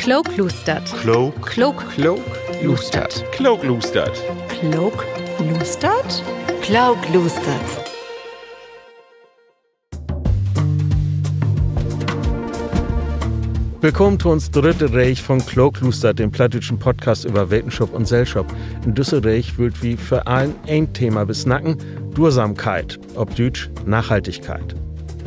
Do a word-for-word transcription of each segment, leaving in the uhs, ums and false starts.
Klookluustert. Klook. Klook. Klookluustert. Klookluustert. Klookluustert. Klookluustert. Willkamen to uns drüdde Reeg von Klookluustert, den plattdüütschen Podcast över Wetenschop un Sellschop. In düsse Reeg wüllt wi vör allen een Thema besnacken: Duersamkeit, op Düütsch Nachhaltigkeit.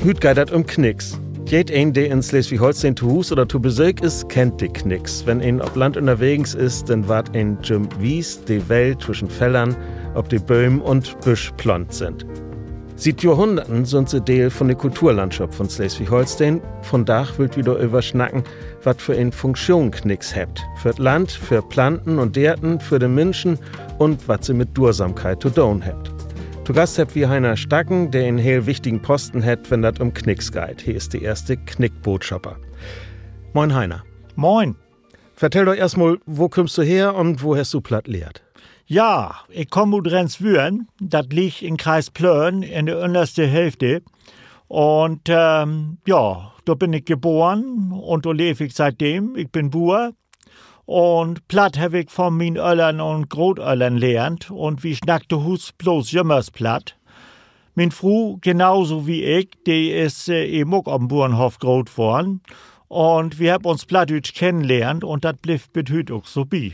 Hüüt geiht dat üm Knicks. Jedeen, de in Sleswig-Holsteen to Huus oder to Besöök is, kennt de Knicks. Wenn een op Land ünnerwegens is, denn warrt een jüm wies, de well twüschen Fellern, op de Bööm un Büsch plant sünd. Siet Johrhunnerten sünd se Deel von de Kulturlandschop von Sleswig-Holsteen. Vondaag wüllt wi doröver snacken, wat för en Funktion Knicks hebbt: för't Land, för Planten un Deerten, för de Minschen, un wat se mit Duersamkeit to doon hebbt. To Gast hebbt wi Heiner Stacken, de en heel wichtigen Posten hett, wenn dat üm Knicks geiht. He is de eerste Knickbootschopper. Moin, Heiner. Moin. Vertell doch eerstmal, wo kümmst du her un wo hest du Platt lehrt? Ja, ik kaam ut Rendswühren, dat liggt in Kreis Plön in de ünnerste Hälfte. Un, ähm, ja, dor bün ik geboren un dor leev ik sietdem. Ik bün Buer. Un Platt heff ik von mien Öllern un Grootöllern lehrt un wi snackt to Huus blots jümmers Platt. Mien Fru, genau so wie ik, de is, äh, even ok op'n Buernhoff groot worrn. Un wi hebbt uns plattdüütsch kennenlehrt un dat blifft bet hüüt ok so bi.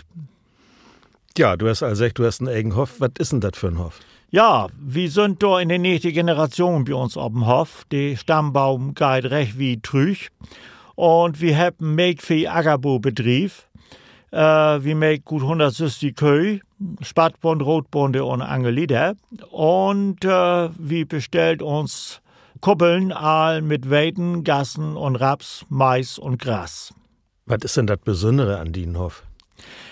Ja, du hest al seggt, du hest en egen Hoff. Wat is denn dat för en Hoff? Ja, wi sünd dor in de negte Generation bi uns op'n Hoff. De Stammboom geiht recht wiet trüch. Un wi hebbt en Melkvee-Ackerbobedriev. Äh, wi melkt goot hunnertsösstig Köh, Swattbunte, Rootbunte un Angeliter. Un, äh, wi bestellt uns Kuppeln all mit Weten, Gassen un Raps, Mais un Gras. Wat is denn dat Besünnere an dien Hoff?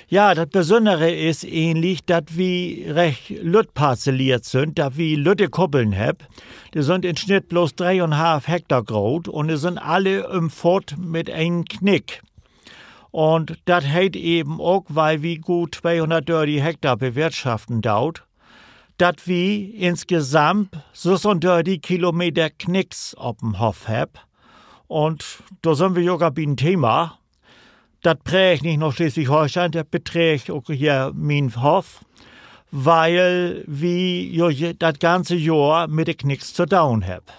Ja, dat Besünnere is egentlich, dat wi recht lütt parzelleert sünd, dat wi lütte Kuppeln hebbt. De sünd in Snitt blots dree un half Hektar groot un de sünd alle ümfaat mit en Knick. Un dat heet even ok, wiel wi goot tweehunnertdörtig Hektar bewirtschaften doot, dat wi insgesamt sössundörtig Kilometer Knicks op'n Hoff hebbt. Un dor sünd wi ok al bi'n Thema. Dat prägt nich nur Sleswig-Holsteen, dat beträgt ok hier mien Hoff, wiel wi jo je-, dat ganze Johr mit de Knicks to doon hebbt.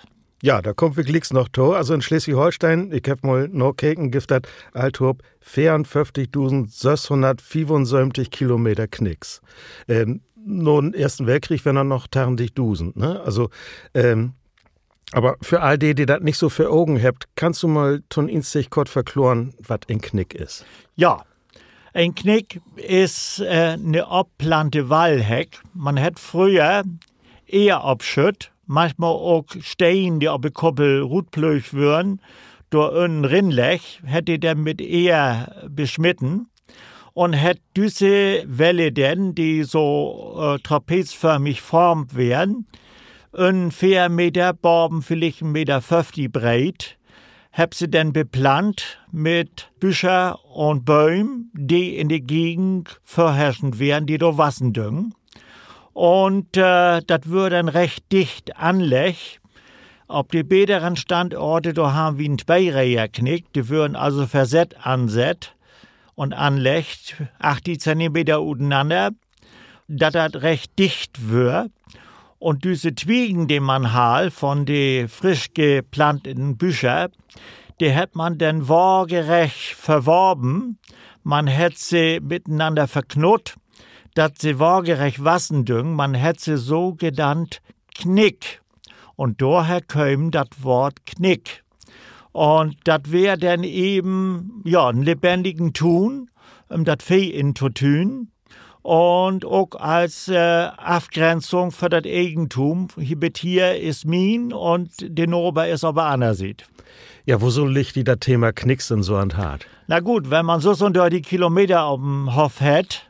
Ja, dor kaamt wi glieks noch to. Also in Sleswig-Holsteen, ik heff mal nakeken, gifft dat alltohoop veerunföfftigdusend sösshunnertfiefunsöventig Kilometer Knicks. Ähm, na'n Eersten Weltkrieg weren dat noch tachentigdusend, ne? Also, ähm, aver för all de, de dat nich so vör Ogen hebbt, kannst du mal to'n Instieg kort verkloren, wat en Knick is? Ja, en Knick is, äh, 'ne opplante Wallheck. Man hett fröher Eer opschütt, manchmal ok Steen, de op de Koppel rutplöögt wören, dor ünnen rinleggt, hett de denn mit Eer besmeten un hett düsse Wälle denn, de so, äh, trapezförmig formt weren, ünnen veer Meter, baven villicht en Meter föfftig breet, hebbt se denn beplant mit Büscher un Bööm, de in de Gegend vörherrschend weren, de dor wassen düngen. Un, äh, dat wöör denn recht dicht anleggt. Op de beteren Standorte, dor harrn wi en Tweeregerknick, de wören also versett ansett un anleggt, achtig Zentimeter utenanner, dat dat recht dicht wöör. Un düsse Twiegen, de man haal von de frisch geplanteten Büscher, de hett man denn waagerecht verworven. Man hett se mitenanner verknutt, dat se waagerecht wassen düngen. Man hett se so genannt Knick. Un dorher keem dat Woort Knick. Un dat weer denn even, ja, en lebendigen Tuun, üm dat Veh intotünen. Un ok as, äh, Afgrenzung för dat Egentum. Hier, bit hier is mien un de Naver is op de anner Siet. Ja, woso liggt di dat Thema Knicks denn so an't Hart? Na goot, wenn man sössundörtig Kilometer op'n Hoff hett,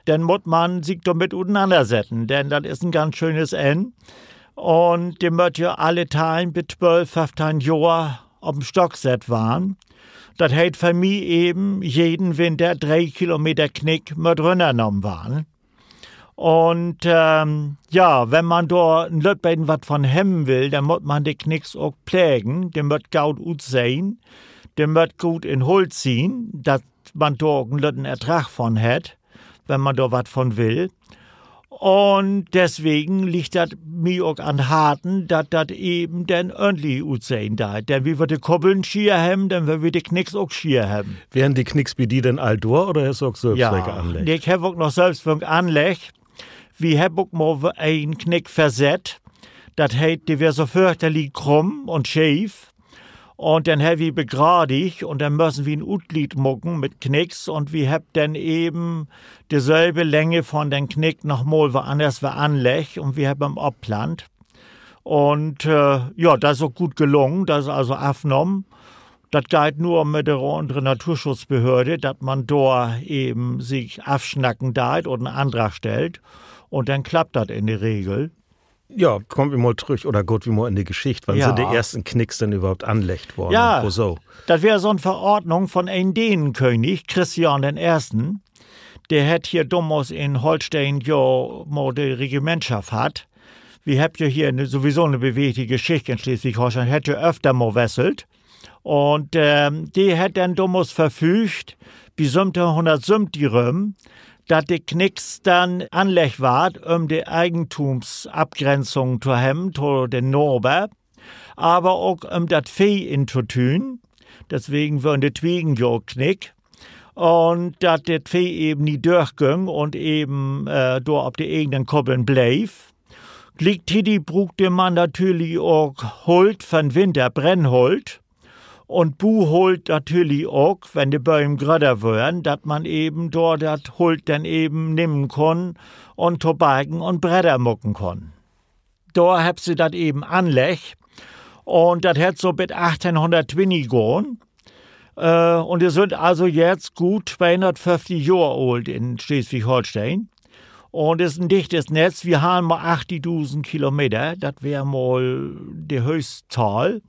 denn mutt man sik dormit utenannersetten, denn dat is en ganz schönes Enn. Un de mööt ja alle teihn bit twölf, föffteihn Johr op'n Stock sett warrn. Dat heet för mi even, jeden Winter dree Kilometer Knick mööt rünnernahmen warrn. Un, ähm, ja, wenn man dor en lütt beten wat von hebben will, denn mutt man de Knicks ok plegen. De mööt goot utsehn, de mööt goot in Holt sien. Dat dat man dor ok en lütten Erdrag von hett, wenn man dor wat von will. Un deswegen liggt dat mi ok an 't Harten, dat dat even denn örnlich utsehn deit. Denn wi wüllt de Koppeln schier hebben, denn wüllt wi de Knicks ok schier hebben. Weren de Knicks bi di denn all dor oder hest du ok sülvst welke anleggt? Ik heff ok noch sülvst welk anleggt. Wi hebbt ok mal en Knick versett. Dat heet, de weer so förchterlich krumm un scheef. Un denn hebbt wi begradigt un denn müssen wi en Utgliek maken mit Knicks. Un wi hebbt denn even desülve Länge von den Knick noch mal woanners weer anleggt un wi hebbt em opplannt. Un ja, dat is ok goot gelungen, dat is also afnahmen. Dat geiht nur mit de Ruhr-Naturschutzbehörde, dat man dor even sik afsnacken deit un en Andrag stellt. Un denn klappt dat in de Regel. Ja, kaamt wi mal trüch, oder gaht wi mal in de Geschicht. Wann sünd de eersten Knicks denn överhaupt anleggt worrn? Ja, woso? Dat weer so 'n Verordnung von en Dänenkönig, Christian den Eersten. De hett hier domals in Holsteen jo mal de Regimentschaft hatt. Wi hebbt ja hier sowieso 'ne bewegte Geschicht in Sleswig-Holsteen, hett ja öfter mal wesselt. Un de hett denn domals verfügt, bi söventeihnhunnertsöventig rüm, dat de Knicks denn anleggt warrt, üm de Eigentumsafgrenzung to hebben to den Naver, aver ok üm dat Veeh intotüün. Deswegen weren de Twiegen jo ok knick. Un dat dat Veeh even nich dörgüng un even dor op de egen Koppeln bleev. Gliektiedig bruukte man natürlich ok Holt för'n Winter, Brennholt. Un Buholt natürlich ok, wenn de Bööm grötter wören, dat man even dor dat Holt denn even nehmen kunn un to Balken un Bredder maken kunn. Dor hebbt se dat even anleggt. Un dat hett so bit achtteihnhunnerttwintig gahn. Un de sünd also jetzt goot tweehunnertföfftig Johr oolt in Sleswig-Holsteen. Un is en dichtes Netz, wi harrn mal achtigdusend Kilometer, dat weer mal de Höchstzahl.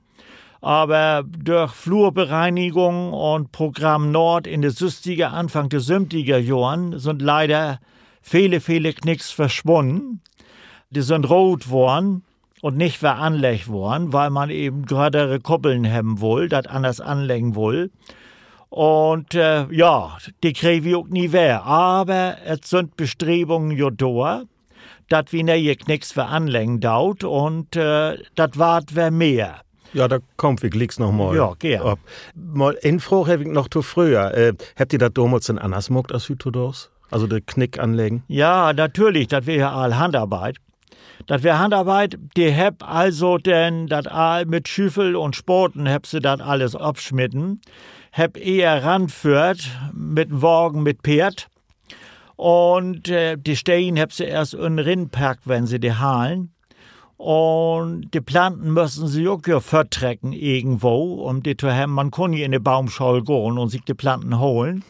Aver dörch Flurbereinigung un Programm Nord in de sösstiger, Anfang de söventiger Johren sünd leider vele, vele Knicks verswunnen. De sünd root worrn un nich weer anleggt worrn, wiel man even gröttere Koppeln hebben wull, dat anners anleggen wull. Un ja, de kriegt wi ok nich weer. Aver et sünd Bestrebungen jo dor, dat wi ne'e Knicks weer anleggen doot un dat warrt weer mehr. Ja, dor kaamt wi glieks noch mal op. Mal en Fraag heff ik noch to fröher. Hebbt ji dat domals denn anners maakt as hüüttodaags? Also de Knick anleggen? Ja, natürlich, dat weer ja all Handarbeit. Dat weer Handarbeit, de hebbt also denn dat all mit Schüffel un Spaten hebbt se dat alles opsmeten, hebbt Eer ranföhrt mit en Wagen, mit Peerd. Un de Steen hebbt se eerst ünnen rinpackt, wenn se de harrn. Un de Planten müssen se ok ja vörtrecken irgendwo, üm de to hebben. Man kunn nich in de Baumschool gahn un sik de Planten holen,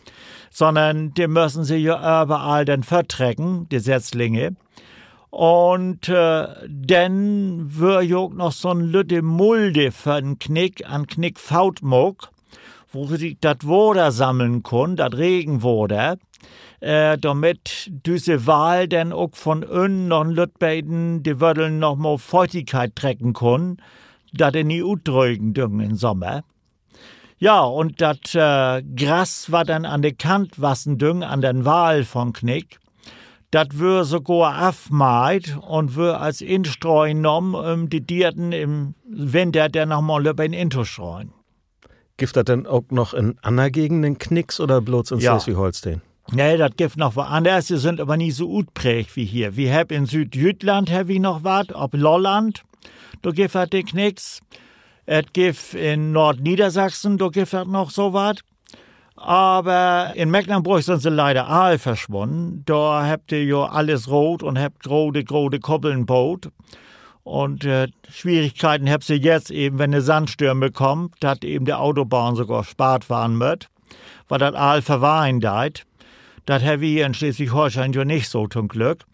sonnern de müssen se ja överall denn vörtrecken, de Setzlinge. Un denn wöör ja ok noch so'n lütte Mulde för den Knick an Knickfoot maakt, wo sik dat Water sammeln kunn, dat Regenwater, dormit düsse Wall denn ok von ünnen noch en lütt beten de Wötteln noch mal Füchtigkeit trecken kunn, dat de nich utdrögen düng in Sommer. Ja, un dat Gras, wat denn an de Kant wassen düng, an den Wall von Knick, dat wöör sogor afmeiht un wöör as Instreu nahmen, üm de Deerten in'n Winter denn noch mal lütt beten intostreuen. Gifft dat denn ok noch in anner Gegenden Knicks oder blots in Sleswig-Holsteen? Nee, dat gifft noch woanners, de sünd aver nich so utpräägt as hier. Wi hebbt in Süüdjütland hebbt wi noch wat, op Lolland, dor gifft dat de Knicks. Et gifft in Noordniedersachsen, dor gifft dat noch so wat. Aver in Mecklenborg sünd se leider all verswunnen. Dor hebbt de jo alles root un hebbt grote, grote Koppeln boot. Un Schwierigkeiten hebbt se jetzt even, wenn de Sandstörme kaamt, dat even de Autobahn sogor sparrt warrn mutt, wiel dat all verweihen deit. Dat hebbt wi hier in Sleswig-Holsteen jo nich so, to'n Glück.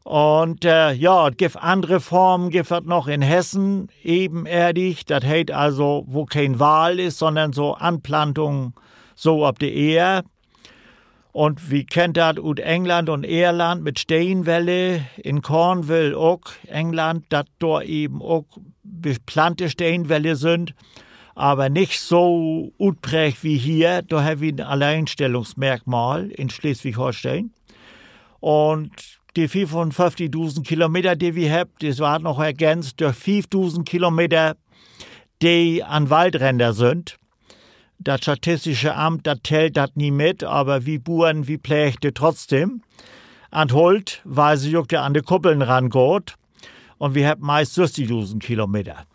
Un ja, et gifft annere Formen, gifft dat noch in Hessen, ebenerdig. Dat heet also, wo keen Wall is, sonnern so Anplantung so op de Eer. Un wi kennt dat ut England un Irland mit Steenwälle, in Cornwall ok, England, dat dor even ok beplante Steenwälle sünd. aver nich so utpräägt as hier. Dor hebbt wi en Alleinstellungsmerkmal in Sleswig-Holsteen. Un de fiefunföfftigdusend Kilometer, de wi hebbt, de warrt noch ergänzt dörch fiefdusend Kilometer, de an Waldränner sünd. Dat Statistische Amt, dat tellt dat nie mit, aver wi Buern, wi pleegt de trotzdem. An 't Holt, wiel se ok dor an de Kuppeln rangaht. Un wi hebbt meist sösstigdusend Kilometer.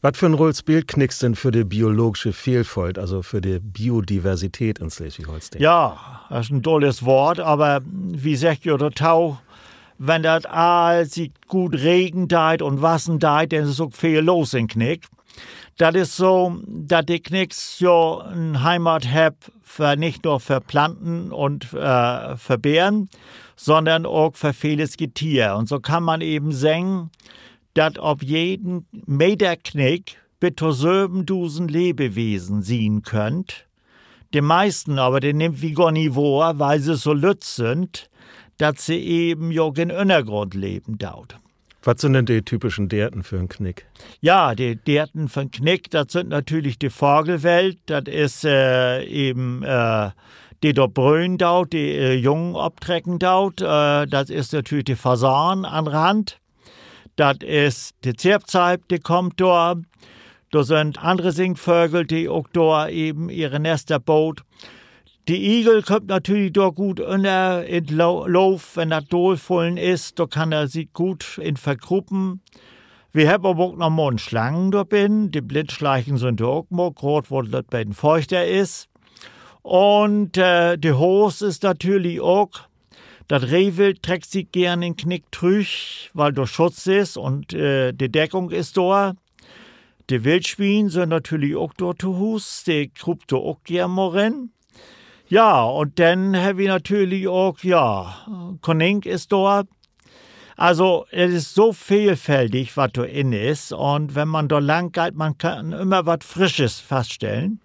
Wat för 'n Rull speelt Knicks denn för de biologische Veelfalt, also för de Biodiversität in Sleswig-Holsteen? Ja, dat is en dulles Woort, aver wi seggt jo dorto, wenn dat all sik goot regen deit un wassen deit, denn is ok veel los in Knick. Dat is so, dat de Knicks jo en Heimat hebbt för, nich nur för Planten un, äh, för Beern, sonnern ok för veles Getier. Un so kann man even seggen, dat op jeden Meter Knick bit to söventusend Lebewesen sien köönt. De meisten aver, de nimmt wi gor nich wohr, wiel se so lütt sünd, dat se even jo ok in Ünnergrund leven doot. Wat sünd denn de typischen Deerten för 'n Knick? Ja, de Deerten för 'n Knick, dat sünd natürlich de Vagelwelt, dat is, äh, even, äh, de dor bröhen doot, de, äh, Jungen optrecken doot, äh, dat is natürlich de Fasan an Rand. Dat is de Zebzeip, de kummt dor. Dor sünd annere Singvögel, de ok dor even ehre Nester boot. De Igel kummt natürlich dor goot ünner in 't Lo-, Loof, wenn dat daalfullen is, dor kann he sik goot in verkrupen. Wi hebbt aver ok noch mal en Slang dor binnen, de Blindschleichen sünd dor ok mal, graad wo dat beten feuchter is. Un, äh, de Haas is natürlich ok, dat Rehwild treckt sik geern in Knick trüch, wiel dor Schutz is un, äh, de Deckung is dor. De Wildswien sünd natürlich ok dor to Huus, de kruupt dor ok geern mal rin. Ja, un denn hebbt wi natürlich ok, ja, Kanink is dor. Also, dat is so veelfältig, wat dor in is. Un wenn man dor lang geiht, man kann ümmer wat Frisches faststellen.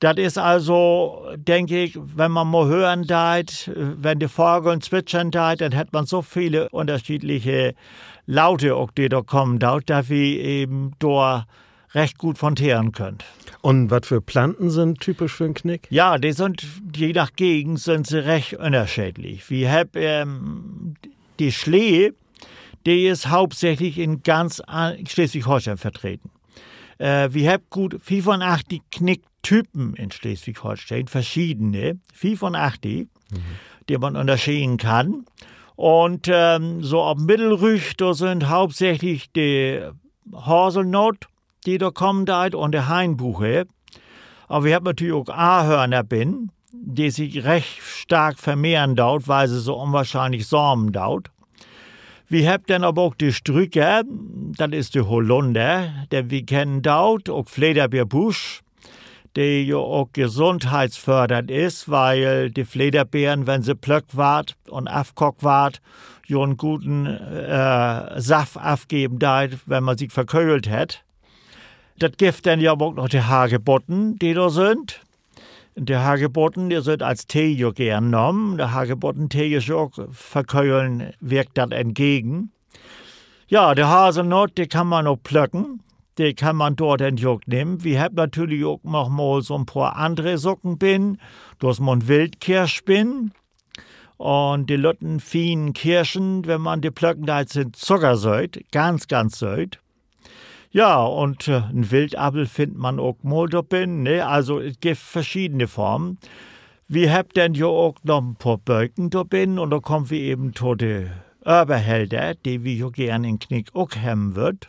Dat is also, denk ik, wenn man mal hören deit, wenn de Vageln zwitschern deit, denn hett man so vele ünnerschiedliche Laute ok, de dor kamen doot, dat wi even dor recht goot von tehren köönt. Un wat för Planten sünd typisch för 'n Knick? Ja, de sünd, je na Gegend sünd se recht ünnerscheedlich. Wi hebbt, ähm, de Slee, de is hauptsächlich in ganz Sleswig-Holsteen vertreden. Äh, wi hebbt goot fiefunachtzig Knicktypen in Sleswig-Holsteen, verschiedene, fiefunachtzig, de man ünnerscheden kann. Un, ähm, so op Middelrüch, dor sünd hauptsächlich de Haselnoot, de dor kamen deit, un de Hainbuche. Aver wi hebbt natürlich ok Ahörner binnen, de sik recht stark vermehren doot, wiel se so unwahrscheinlich samen doot. Wi hebbt denn aver ok de Strüker, dat is de Holunder, den wi kennen doot, ok Flederbeerbusch, de jo ok gesundheitsfördernd is, wiel de Flederbeern, wenn se plöckt warrt un afkaakt warrt, jo en goden, äh, Saft afgeven deit, wenn man sik verköhlt hett. Dat gifft denn ja aver ok noch de Hagebotten, de dor sünd. De Hagebotten, de sünd as Tee jo geern nahmen. De Hagebottentee is jo ok, Verköhlen wirkt dat entgegen. Ja, de Haselnoot, de kann man ok plöcken. De kann man dor denn jo ok nehmen. Wi hebbt natürlich ok noch mal so 'n poor annere Saken binnen. Dor is mal 'n Wildkirsch binnen. Un de lütten fienen Kirschen, wenn man de plöcken deit, sünd zuckersööt, ganz, ganz sööt. Ja, un, äh, en Wildappel finnt man ok mal dor binnen, ne? Also, et gifft verschiedene Formen. Wi hebbt denn jo ok noch en poor Böken dor binnen un dor kaamt wi even to de Överhälter, de wi jo geern in Knick ok hebben wüllt.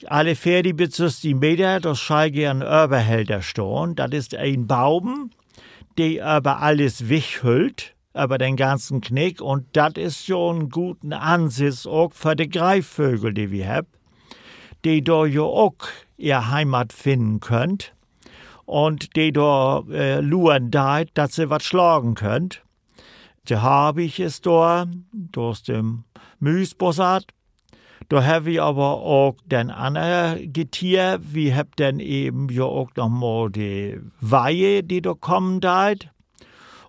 Alle veertig bit sösstig Meter, dor schall geern en Överhälter stahn. Dat is en Baum, de över alles Wicht höllt, över den ganzen Knick. Un dat is jo en goden Ansitz ok för de Greifvögel, de wi hebbt, de dor jo ok ehr Heimat finnen köönt un de dor, äh, luern deit, dat se wat slagen köönt. De Habicht is dor, dor is de Müüsbussard. Dor hebbt wi aver ok denn anner Getier. Wi hebbt denn even jo ok noch mal de Weihe, de dor kamen deit.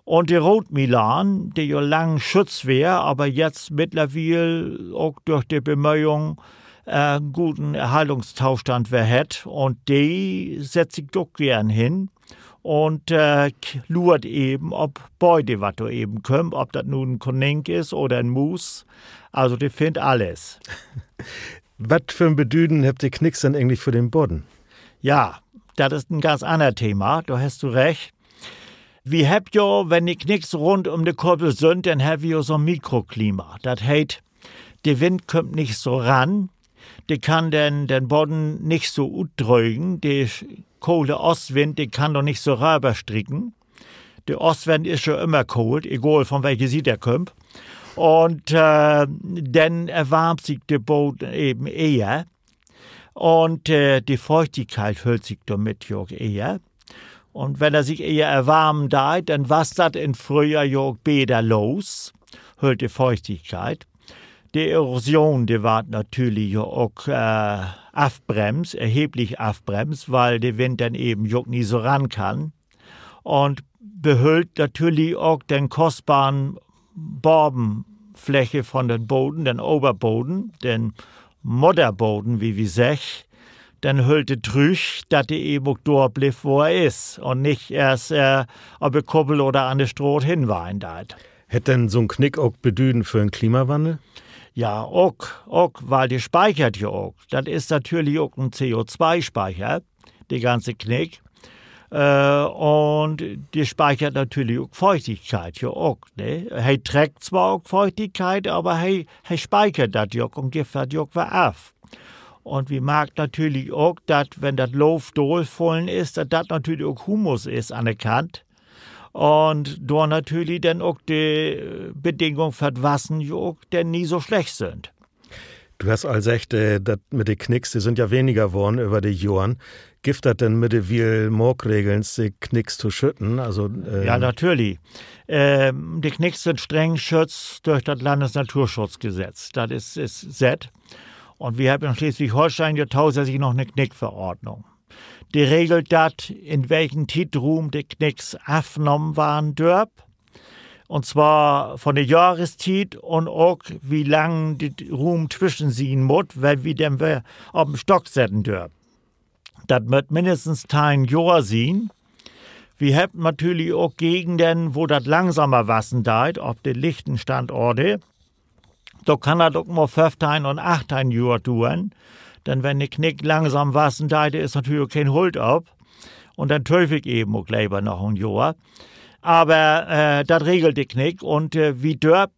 Un de Rootmilan, de jo lang schützt weer, aver jetzt mittlerwiel ok dörch de Bemöhung äh, en goden Erhaltungstostand weer hett. Un de sett sik ok geern hen un, äh, k-, luert even op Beute, wat dor even kümmt, of dat nu en Kanink is oder en Muus. Also, de finnt allens. Wat för 'n Bedüden hebbt de Knicks denn egentlich för den Bodden? Ja, dat is en ganz anner Thema, dor hest du recht. Wi hebbt jo, wenn de Knicks rund üm de Koppel sünd, denn hebbt wi jo so 'n Mikroklima. Dat heet, de Wind kümmt nich so ran, de kann den, den Bodden nich so utdrögen, de sch-, kole Oostwind, de kann dor nich so röverstrieken. De Oostwind is jo ümmer koolt, egal von welke Siet he kümmt. Un, äh, denn erwarmt sik de Bodden even eher. Un, äh, de Feuchtigkeit höllt sik dormit jo ok eher. Un wenn he sik eher erwarmen deit, denn wasst dat in Fröhjohr jo ok beter los, höllt de Feuchtigkeit. De Erosion, de warrt natürlich jo ok, äh, afbremst, erheblich afbremst, wiel de Wind denn even jo ok nich so ran kann. Un behöllt natürlich ok den kostbaren Bavenfläche von den Bodden, den Overboden, den Mudderbodden, wie wi seggt, denn höllt de trüch, dat de even ok dor blifft, wo he is, un nich eerst, äh, op de Koppel oder an de Straat henweihen deit. Hett denn so 'n Knick ok Bedüden för 'n Klimawannel? Ja, ok, ok, wiel de speichert jo ok. Dat is natürlich ok en C O-twee-Speicher, de ganze Knick. Äh, un de speichert natürlich ok Feuchtigkeit, jo ok, ne? He treckt zwar ok Feuchtigkeit, aver he, he speichert dat jo ok un gifft dat jo ok weer af. Un wi markt natürlich ok, dat, wenn dat Loof daalfullen is, dat dat natürlich ok Humus is an de Kant. Un dor natürlich denn ok de, äh, Bedingung för't Wassen jo ok denn nich so slecht sünd. Du hest al seggt, äh, dat mit de Knicks, de sünd ja weniger worrn över de Johren. Gifft dat denn middewiel Maatregeln, de Knicks to schütten? Also, ja, ähm, natürlich. Ähm, de Knicks sünd streng schützt dörch dat Landesnaturschutzgesetz. Dat is, is Sett. Un wi hebbt in Sleswig-Holsteen jo tatsächlich noch 'ne Knickverordnung. De regelt dat, in welken Tietruum de Knicks afnahmen warrn dörvt. Un zwar von de Johrestiet un ok, wie lang de Ruum twischen sien mutt, wenn wi den weer op den Stock setten dörvt. Dat mutt minnestens teihn Johr sien. Wi hebbt natürlich ok Gegenden, wo dat langsamer wassen deit, op de lichten Standorte. Dor kann dat ok mal föffteihn un achtteihn Johr duern. Denn wenn de Knick langsam wassen deit, is natürlich ok keen Holt op. Un denn tööv ik even ok lever noch en Johr. Aver, äh, dat regelt de Knick. Un, äh, wi dörvt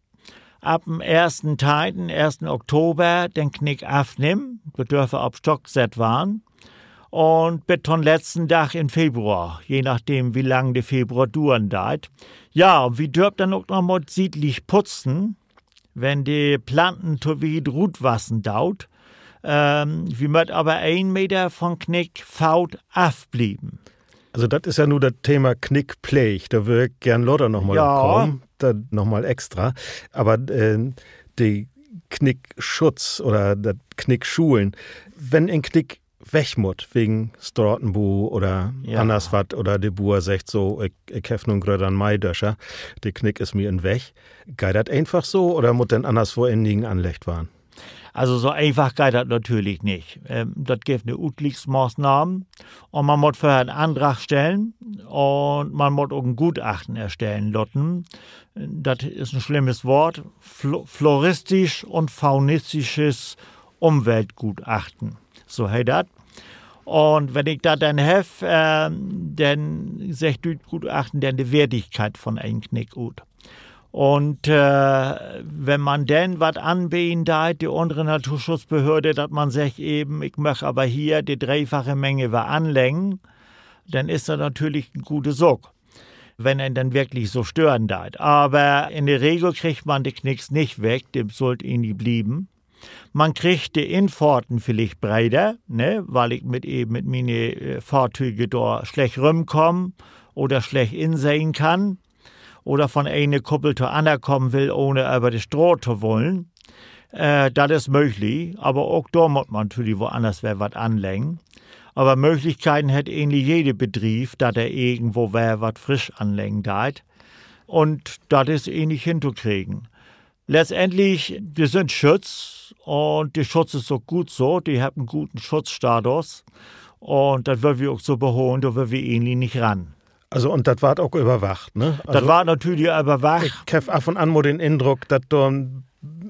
ab den eersten teihn, eersten Oktober, den Knick afnehmen. Dor dörv he op Stock sett warrn. Un bit to'n letzten Dag in Februar, je nachdem, wie lang de Februar duern deit. Ja, un wi dörvt denn ok noch mal siedlich putzen, wenn de Planten to wiet rutwassen doot. Ähm, wi mööt aver een Meter von Knickfoot afblieven. Also, dat is ja nu dat Thema Knickpleeg. Dor wöör ik geern later noch mal op kamen. Dat noch mal extra. Aver, äh, de Knickschutz oder dat Knickschulen. Wenn en Knick weg mutt, wegen Stratenbu oder anners wat, oder de Buer seggt so: Ik, ik heff nu 'n gröttern Meihdöscher, de Knick is mi in'n Weg. Geiht dat eenfach so oder mutt denn annerswo en Niegen anleggt warrn? Also, so eenfach geiht dat natürlich nich. Ähm, dat gifft 'ne Utglieksmaßnahm. Un man mutt vörher en Andrag stellen un man mutt ok en Gutachten erstellen laten. Dat is en slimmes Woort. Flo-, floristisch un faunistisches Umweltgutachten. So heet dat. Un wenn ik dat denn heff, ähm, denn seggt düt Gutachten denn de Wertigkeit von en Knick ut. Un, äh, wenn man denn wat anbeden deit, de annere Naturschutzbehörde, dat man seggt even: Ik möch aver hier de dreefache Menge weer anleggen, denn is dat natürlich en gode Saak, wenn een denn wirklich so stören deit. Aver in de Regel kriggt man de Knicks nich weg, de sullt egentlich blieven. Man kriggt de Infahrten villicht breder, ne, wiel ik mit, even mit miene, äh, Fahrtüge dor slecht rümkaam oder slecht insehn kann oder von ene Koppel to anner kamen will, ohne över de Straat to wullen. Äh, dat is mööglich, aver ok dor mutt man natürlich woanners weer wat anleggen. Aver Mööglichkeiten hett egentlich jede Bedriev, dat he irgendwo weer wat frisch anleggen deit. Un dat is egentlich hentokriegen. Letztendlich, de sünd schützt un de Schutz is ok goot so. De hebbt en goden Schutzstatus. Un dat wüllt wi ok so beholen, dor wüllt wi egentlich nich ran. Also, un dat warrt ok överwacht, ne? Dat warrt natürlich överwacht. Ik heff af un an mal den Indruck, dat dor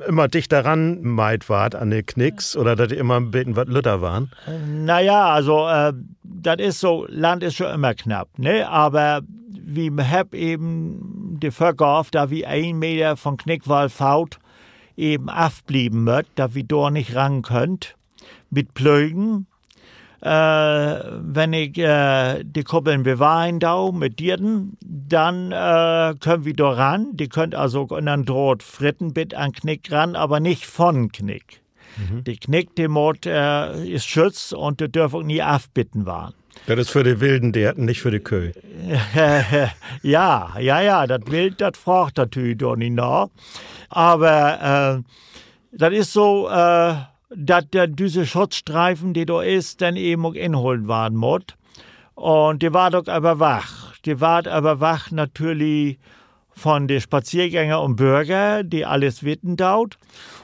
ümmer dichter ran meiht warrt an de Knicks oder dat de ümmer en beten wat lütter warrn. Na ja, also, dat is so, Land is jo ümmer knapp, ne? Aver wi hebbt even de Vörgaav, dat wi een Meter von Knickwallfoot even afblieven mööt, dat wi dor nich ran köönt. Mit Plögen, wenn ik de Koppeln bewegen do mit Deerten, denn köönt wi dor ran. De köönt also ok ünner'n Draht fritten bit an Knick ran, aver nich von Knick. De Knick, de mutt, is schützt un de dörf ok nich afbeten warrn. Dat is för de wilden Deerten, nich för de Köh. Ja, ja, ja, dat Wild, dat fraagt natürlich dor nich na. Aver dat is so, dat düsse Schutzstreifen, de dor is, denn even ok inholen warrn mutt. Un de warrt ok överwacht. De warrt överwacht natürlich von de Spazeergänger un Börger, de allens weten doot.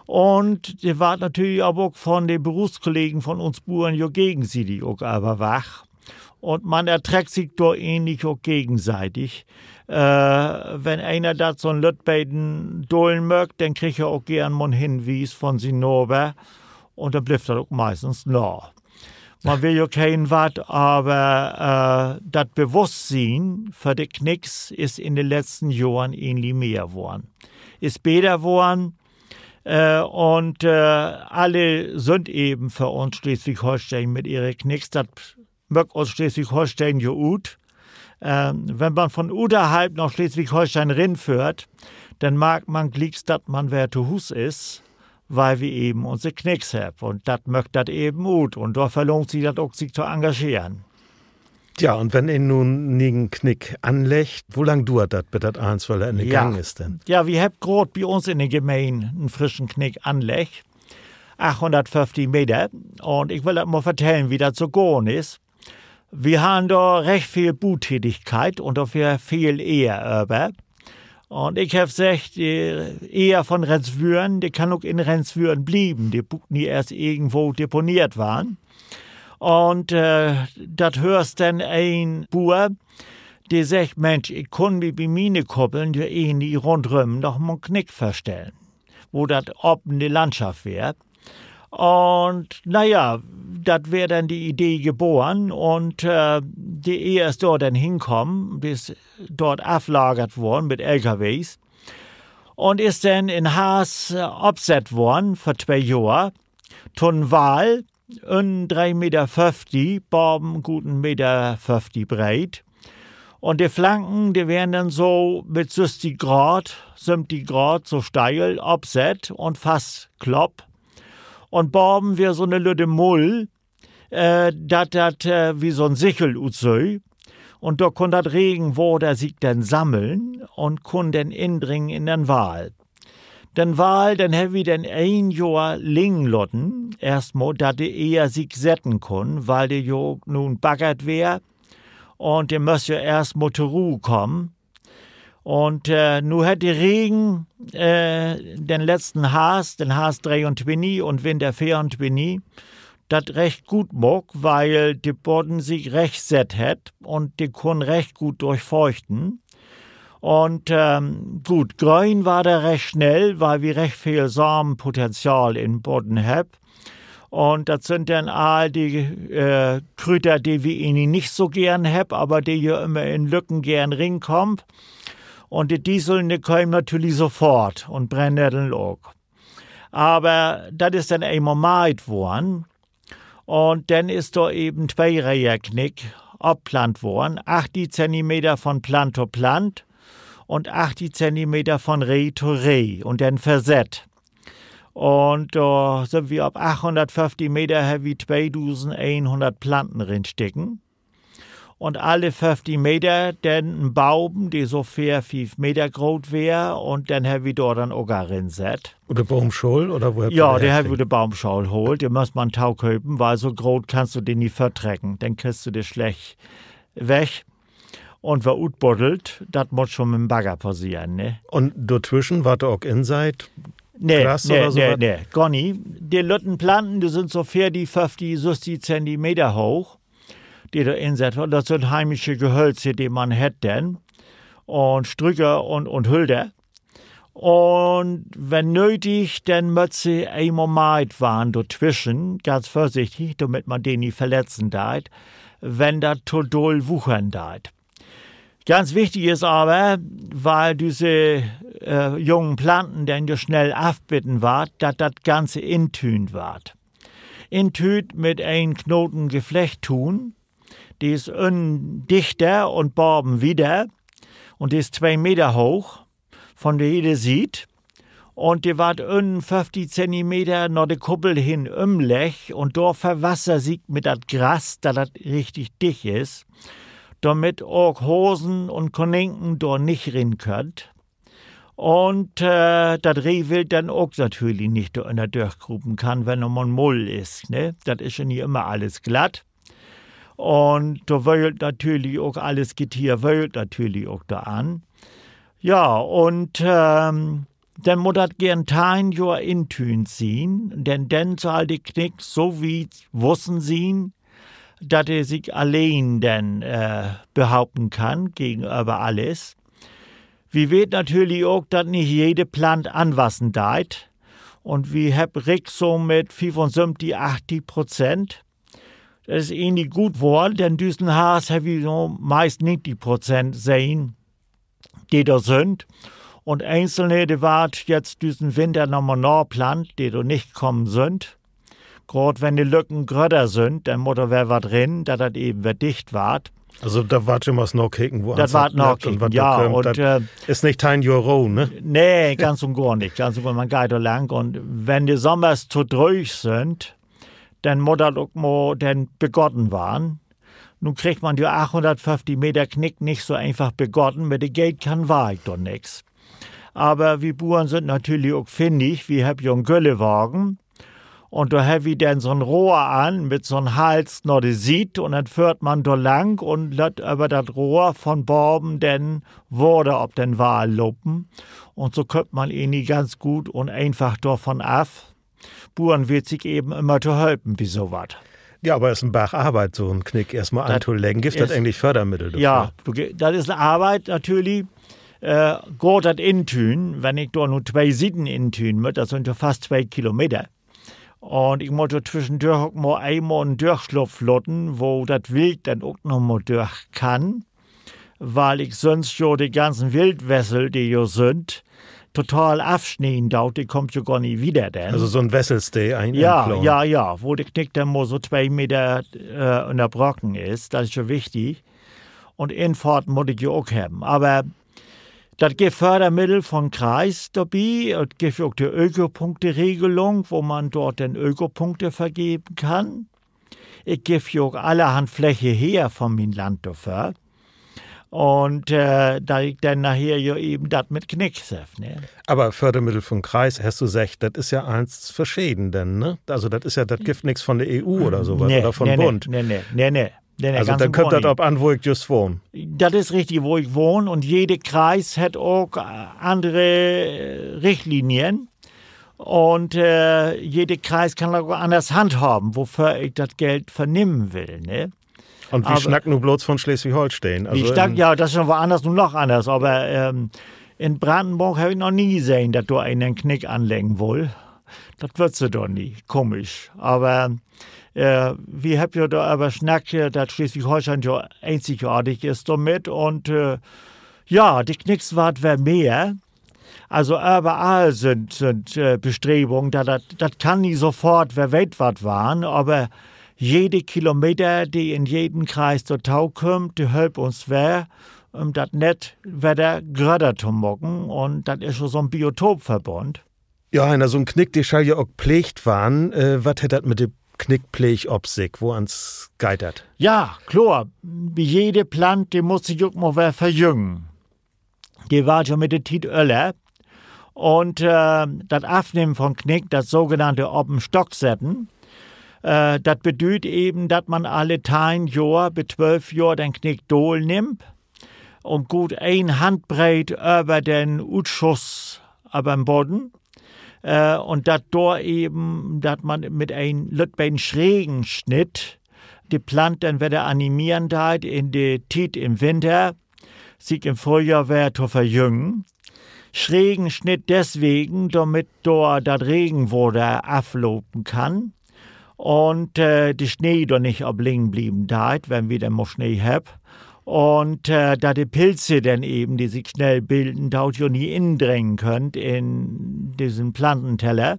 Un de warrt natürlich aver ok von de Berufskollegen von uns Buern jo gegensiedig ok överwacht. Un man ertreckt sik dor egentlich ok gegenseitig. Wenn een dat so'n lütt beten dull möökt, denn kriggt he ok geern mal 'n Henwies von sien Naver. Un denn blifft dat ok meistens na. Man will jo keen wat, aver dat Bewusstsien för de Knicks is in de letzten Johren egentlich mehr worrn. Is beter worrn. Un alle sünd even för uns Sleswig-Holsteen mit ehre Knicks. Dat maakt uns Sleswig-Holsteen jo ut. Wenn man von uterhalb na Sleswig-Holsteen rinföhrt, denn markt man glieks, dat man weer to Huus is, wiel wi even unse Knicks hebbt. Un dat maakt dat even ut. Un dor verlohnt sik dat ok, sik to engageren. Ja, un wenn een nu 'n ne'en Knick anleggt, wo lang duert dat, bit dat allens wedder in de Gang is denn? Ja, wi hebbt graad bi uns in de Gemeen en frischen Knick anleggt. Achthunnertföfftig Meter. Un ik will dat mal vertellen, wo dat so gahn is. Wi harrn dor recht veel Butätigkeit un dor weer veel Eer över. Un ik heff seggt, de Eer von Rendswühren, de kann ok in Rendswühren blieven. De bruukt nich eerst irgendwo deponeert warrn. Un dat höört denn een Buer, de seggt: Mensch, ik kunn mi bi miene Koppeln jo egentlich rundrüm noch mal 'n Knick vörstellen, wo dat opene Landschaft weer. Un na ja, dat weer denn de Idee geboren un de Eer is dor denn henkamen, de is dor aflagert worrn mit L K Ws un is denn in Harvst opsett worrn vör twee Johr to'n Wall, ünnen dree Meter föfftig, baven goot en Meter föfftig breet. Un de Flanken, de weren denn so mit sösstig Graad, söventig Graad so steil opsett un fastkloppt. Un baven weer so 'ne lütte Mull, dat dat wie so'n Sichel utsüch. Un dor kunn dat Regenwater sik denn sammeln un kunn denn indringen in den Wall. Den Wall, den hebbt wi denn een Johr liggen laten, eerstmal, dat de Eer sik setten kunn, wiel de jo nu baggert weer un de müss jo eerstmal to Roh kamen. Un nu hett de Regen den letzten Harvst, den Harvst dreeuntwintig un Winter veeruntwintig, dat recht goot maakt, wiel de Bodden sik recht sett hett un de kunn recht goot dörchfeuchten. Un goot, gröön warrt de recht snell, wiel wi recht veel Samenpotenzial in Bodden hebbt. Un dat sünd denn all de Krüter, de wi egentlich nich so geern hebbt, aver de jo ümmer in Lücken geern rinkaamt. Un de Disteln, de kaamt natürlich sofort un Brennnetteln ok. Aver dat is denn eenmal meiht worrn. Un denn is dor even twee Reeherknick opplant worrn, achtig Zentimeter von Plant to Plant un achtig Zentimeter von Reh to Reh un denn versett. Un dor sünd wi op achthunnertföfftig Meter, hebbt wi tweedusendeenhunnert Planten rinsteken. Un alle föfftig Meter denn en Baum, de so veer, fief Meter groot weer, un denn hebbt wi dor denn ok rinsett. Ut de Boomschool oder wo hebbt, ja, de hebbt wi ut de Boomschool haalt. De müss man toköpen, wiel so groot kannst du de nich vörtrecken, denn kriggst du de slecht weg. un weer utbuddelt. Dat mutt schon mit 'n Bagger passeren, ne? Un dortwischen warrt dor ok inseiht? Nee, Gras nee, oder so nee, wat? Nee, gor nich. De lütten Planten, de sünd so veertig, föfftig, sösstig Zentimeter hooch, de dor insett warrt. Dat sünd heimische Gehölze, de man hett denn. Un Strüker un, un Hölter. Un wenn nödig, denn mööt se eenmal meiht warrn dortwischen, ganz vörsichtig, dormit man de nich verletzen deit, wenn dat to dull wuchern deit. Ganz wichtig is aver, wiel düsse, äh, jungen Planten denn jo snell afbeten warrt, dat dat Ganze intüünt warrt. Intüünt mit en Knotengeflechttuun. De is ünnen dichter un baven wieder. Un de is twee Meter hooch von de jede Siet. Un de warrt ünnen föfftig Zentimeter na de Kuppel hen ümleggt un dor verwasst se sik mit dat Gras, dat dat richtig dicht is, dormit ok Hasen un Kaninken dor nich rin köönt. Un, äh, dat Rehwild denn ok natürlich nich dor ünner dörchkrupen kann, wenn dor mal Mull is, ne? Dat is ja nich ümmer allens glatt. Un dor wöhlt natürlich ok, allens Getier wöhlt natürlich ok dor an. Ja, un, ähm, denn mutt dat geern teihn Johr intüünt sien, denn, denn sall de Knick so wiet wussen sien, dat he sik alleen denn, äh, behaupten kann gegenöver allens. Wi weet natürlich ok, dat nich jede Plant anwassen deit. Un wi hebbt Rick so mit fiefunsöventig, achtig Prozent. Dat is egentlich goot worrn, denn düssen Harvst hebbt wi so meist negentig Prozent sehn, de dor sünd. Un eenzelne, de warrt jetzt düssen Winter noch mal naplant, de dor nich kamen sünd. Graad wenn de Lücken grötter sünd, denn mutt dor weer wat rin, dat dat even weer dicht warrt. Also, dor warrt jümmers nakeken, wo dat warrt nakeken, ja. Un, äh, is nich teihn Johr Roh, ne? Nee, ganz un gor nich. Ganz un gor, man geiht dor lang. Un wenn de Sommers to dröög sünd, denn mutt dat ok mal denn begotten warrn. Nu kriggt man jo achthunnertföfftig Meter Knick nich so eenfach begotten, mit de Geetkann warr ik dor nix. Aver wi Buern sünd natürlich ok finnig, wi hebbt jo 'n Güllewagen. Un dor hebbt wi denn so'n Rohr an mit so'n Hals na de Siet un denn föhrt man dor lang un lett över dat Rohr von baven denn Water op den Wall lopen. Un so kummt man egentlich ganz goot un eenfach dorvon af. Buern weet sik even ümmer to helpen bi so wat. Ja, aver is en Barg Arbeit, so'n Knick eerstmal antoleggen. Gifft dat egentlich Fördermiddel dorför? Ja, du ge-, dat is 'n Arbeit natürlich. Äh, graad dat Intüün, wenn ik dor nu twee Sieden intüün mutt, dat sünd jo fast twee Kilometer. Un ik mutt dor twischendörch ok mal eenmal en Dörchslupf laten, wo dat Wild denn ok noch mal dörch kann. Wiel ik sünst jo de ganzen Wildwessel, de jo sünd, total afsnieden do, de kummt jo gor nich wieder denn. Also so'n Wesselstee, en, ja, ja, wo de Knick denn mal so twee Meter, äh, ünnerbraken is, dat is jo wichtig. Un Infohrt mutt ik jo ok hebben. Aver dat gifft Fördermiddel von Kreis dorbi. Dat gifft jo ok de Ökopunkteregelung, wo man dor denn Ökopunkte vergeven kann. Ik giff jo ok allerhand Fläche her von mien Land dorför. Un, äh, dat ik denn naher jo even dat mit Knicks heff, ne? Aver Fördermiddel von Kreis, hest du seggt, dat is ja allens verscheden denn, ne? Also dat is ja, dat gifft nix von de E U oder so wat, oder von Bund. Nee, nee, nee, nee. Also denn kummt dat op an, wo ik jüst wahn. Dat is richtig, wo ik wahn. Un jede Kreis hett ok, äh, annere, äh, Richtlinien. Un, äh, jede Kreis kann dat ok anners handhaben, woför ik dat Geld vernehmen will, ne? Un wi snackt nu blots von Sleswig-Holsteen. Ja, dat is ja woanners nu noch anners, aver, ähm, in Brandenborg heff ik noch nie sehn, dat dor een en Knick anleggen wull. Dat wöörst du doch nich. Komisch. Aver, äh, wi hebbt ja doröver snackt, äh, dat Sleswig-Holsteen jo eenzigartig is dormit. Un, äh, ja, de Knicks warrt weer mehr. Also överall sünd, sünd, äh, Bestrebungen, dat, dat, dat kann nich sofort, wer weet wat warrn, aver jede Kilometer, de in jeden Kreis dorto kummt, de helpt uns weer, üm dat Nett wedder grötter to maken. Un dat is jo so'n Biotopverbund. Ja, Heiner, so'n Knick, de schall ja ok pleegt warrn. Äh, wat hett dat mit de Knickpleeg op sik? Woans geiht dat? Ja, kloor. Bi jede Plant, de mutt sik ok mal weer verjüngen. De warrt ja mit de Tiet öller. Un, äh, dat Afnehmen von Knick, dat sogenannte Op-en-Stock-Setten, äh, dat bedüüdt even, dat man alle teihn Johr bit twölf Johr den Knick daal nimmt. un goot een Handbreet över den Utschuss, över'n Bodden. Un dat dor even, dat man mit en lütt beten schrägen Snitt de Plant denn wedder animeren deit, in de Tiet in'n Winter sik in't Fröhjohr wedder to verjüngen. Schrägen Snitt deswegen, dormit dor dat Regenwater aflopen kann un de Snee dor nich op liggen blieven deit, wenn wi denn mal Snee hebbt. Un dat de Pilze denn even, de sik snell bilden doot, jo nich indringen köönt in dissen Plantenteller,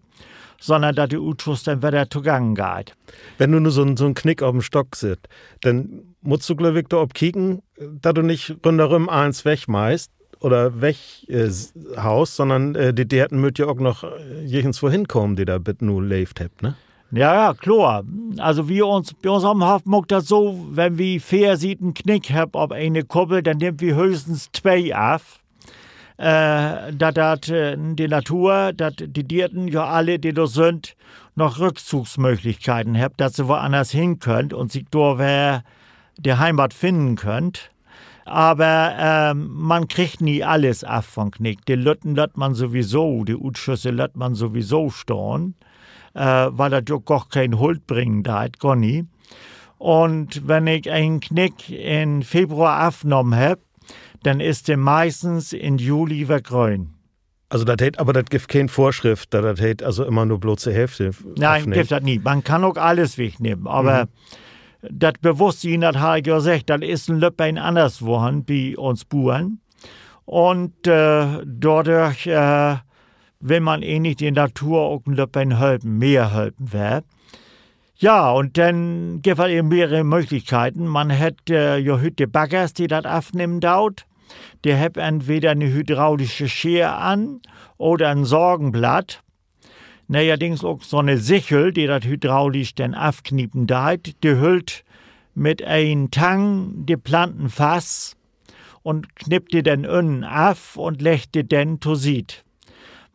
sonnern dat de Utschuss denn wedder togang geiht. Wenn du nu so'n, so'n Knick op 'n Stock sittst, denn muttst du, glööv ik, dor op kieken, dat du nich rünnerüm allens wegmeihst oder weg haust, sonnern de Deerten mööt ja ok noch jichtenswo henkamen, de dor bit nu leevt hebbt, ne? Ja, ja, kloor. Also wi, bi uns op'n Hoff maakt dat so, wenn wi veer Sieten Knick hebbt op ene Koppel, denn nehmt wi höchstens twee af. Dat, dat de Natur, dat de Deerten ja alle, de dor sünd, noch Rückzugsmööglichkeiten hebbt, dat se woanners hen köönt un sik dor wedder de Heimat finnen köönt. Aver man kriggt nich allens af von Knick. De Lütten lett man sowieso, de Utschüsse lett man sowieso stahn, wiel dat jo gor keen Holt bringen deit, gor nich. Un wenn ik en Knick in Februar afnahmen hebb, denn is de meistens in Juli weer gröön. Also dat heet, aver dat gifft keen Vörschrift, dat, dat heet also jümmer nur blots de Hälfte afnehmen? Nee, gifft dat nich. Man kann ok allens wegnehmen, aver dat Bewusstsien, dat harr ik jo seggt, dat is en lütt beten anners worrn bi uns Buern. Un dordörch will man egentlich de Natur ok en lütt beten helpen, mehr helpen weer. Ja, un denn gifft dat even mehrere Mööglichkeiten. Man hett jo hüüt de Baggers, de dat afnehmen doot. De hebbt entweder 'ne hydraulische Scheer an oder en Sagenblatt. Neerdings ok so 'ne Sichel, de dat hydraulisch denn afkniepen deit. De höllt mit en Tang de Planten fast un knippt de denn ünnen af un leggt de denn to Siet.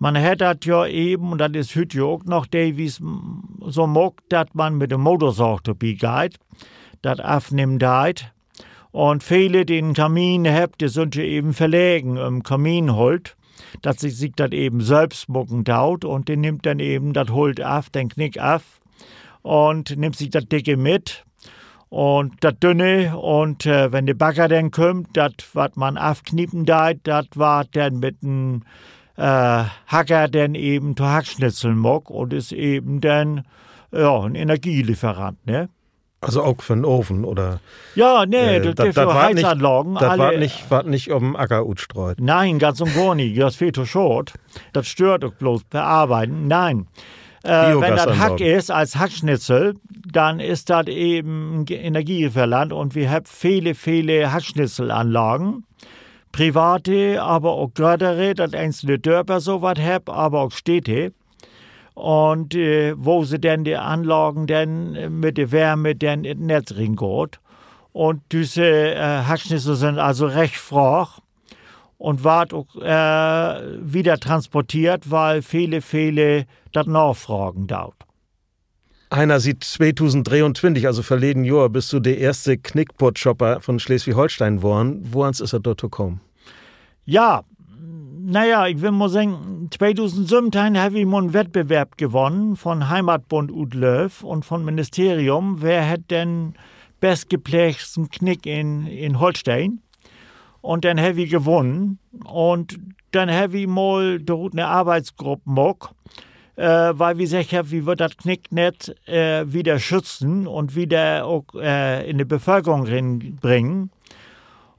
Man hett dat jo even, un dat is hüüt jo ok noch deelwies so maakt, dat man mit de Motorsaag dorbi geiht, dat afnehmen deit. Un vele, de en Kamin hebbt, de sünd jo even verlegen üm Kaminholt, dat se sik dat even sülvst maken doot, un de nimmt denn even dat Holt af, den Knick af, un nimmt sik dat Dicke mit un dat Dünne. Un wenn de Bagger denn kümmt, dat, wat man afkniepen deit, dat warrt denn mit en Hacker denn even to Hackschnitzeln maakt un is even denn, ja, en Energielieferant, ne? Also ok för 'n Oven oder? Ja, nee, dat gifft jo Heizanlagen, warrt nich op 'n Acker utstreut. Nee, ganz un gor nich. Dat is veel to schaad. Dat stöört ok blots be'n Arbeiden. Nee. Wenn dat Hack is as Hackschnitzel, denn is dat even Energielieferant un wi hebbt vele, vele Hackschnitzelanlagen. Private, aver ok gröttere, dat eenzelne Dörper so wat hebbt, aver ok Städte. Un wo se denn de Anlagen denn mit de Wärme denn in't Netz ringaht. Un düsse Hackschnitzel sünd also recht fraagt un warrt ok wieder transporteert, wiel vele, vele dat nafragen doot. Heiner, siet tweedusend dreeuntwintig, also verleden Johr, büst du de eerste Knickbottschopper von Sleswig-Holsteen worrn. Woans is dat dorto kamen? Ja, na ja, ik will mal seggen, tweedusend söventeihn heff ik mal en Wettbewerb gewonnen, von Heimatbund utlöövt un von Ministerium, wer hett den bestgepleegtsten Knick in, in Holsteen. Un denn hebb wi gewonnen. Un denn hebb wi mal dorut 'ne Arbeitsgrupp maakt, wiel wi seggt hebbt, wi wüllt dat Knicknett wieder schützen un wieder ok in de Bevölkerung rinbringen.